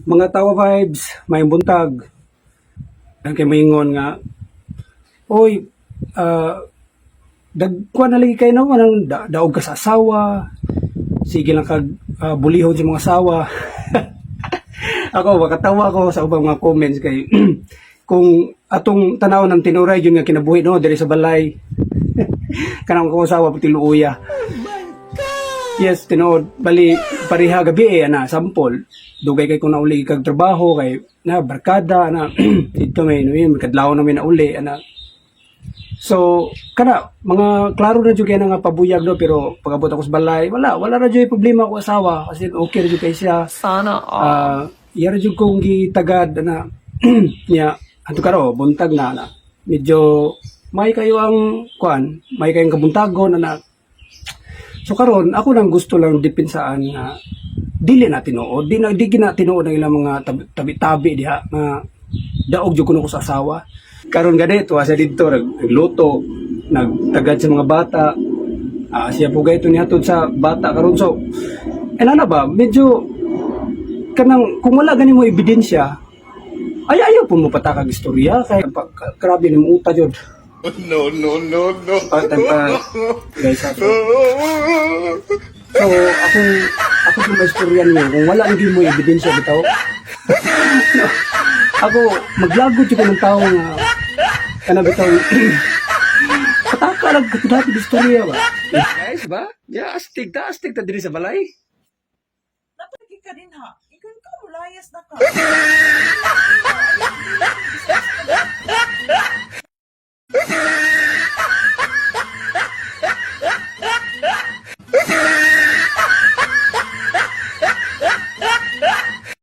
Mga tawa vibes, may buntag. Ang kay maingon nga, "Oy, dagkuan na lagi kayo no, anang daog ka sa asawa, sige lang kag bulihon sa mga asawa." Ako, makatawa ako sa ubang mga comments kay kung atong tanaw ng tinuray yun nga kinabuhi no, diri sa balay. Kanang ko asawa pati luuya. Yes, tinuod. Bali, pareha gabi eh, ana, sample. Dugay kay ko na uli kag trabaho, kay na, barkada, ana, dito may, no, yun, kadlaw na may nauli, ana. So, kana, mga klaro na jud kay na nga pabuyag no, pero pag-abot ako sa balay, wala, wala na jud problema ako asawa kasi okay ra jud kay siya. Sana all. Ah, iya ra jud kong gitagad na niya anto karo buntag na na. Medyo may kayo ang kuan, may kayong kabuntagon na. So karon ako nang gusto lang dipensaan nga dili na tinuod, di na di gina tinuod ang ilang mga tabi-tabi diha nga daog jud kuno ko sa asawa. Karon gani tuwa sa didto nagluto, nagtagad sa mga bata. Ah, siya po gayto nihatod sa bata karon, so ana ba medyo kanang kung wala gani mo ebidensya ay ayaw po mo patakag istorya kay grabe ni mo uta jud. No, no, no, no. Pa, pa, guys, ako. So, ako po may istorya niyo. Kung wala hindi mo ebidensya, bitaw. Ako, maglagot jud ko ng tao nga, kana bitaw, pataka lang dati istorya ba? Guys, ba? Ya, astig ta diri sa balay. Napalagi ka din ha. Ikaw ka, layas na ka.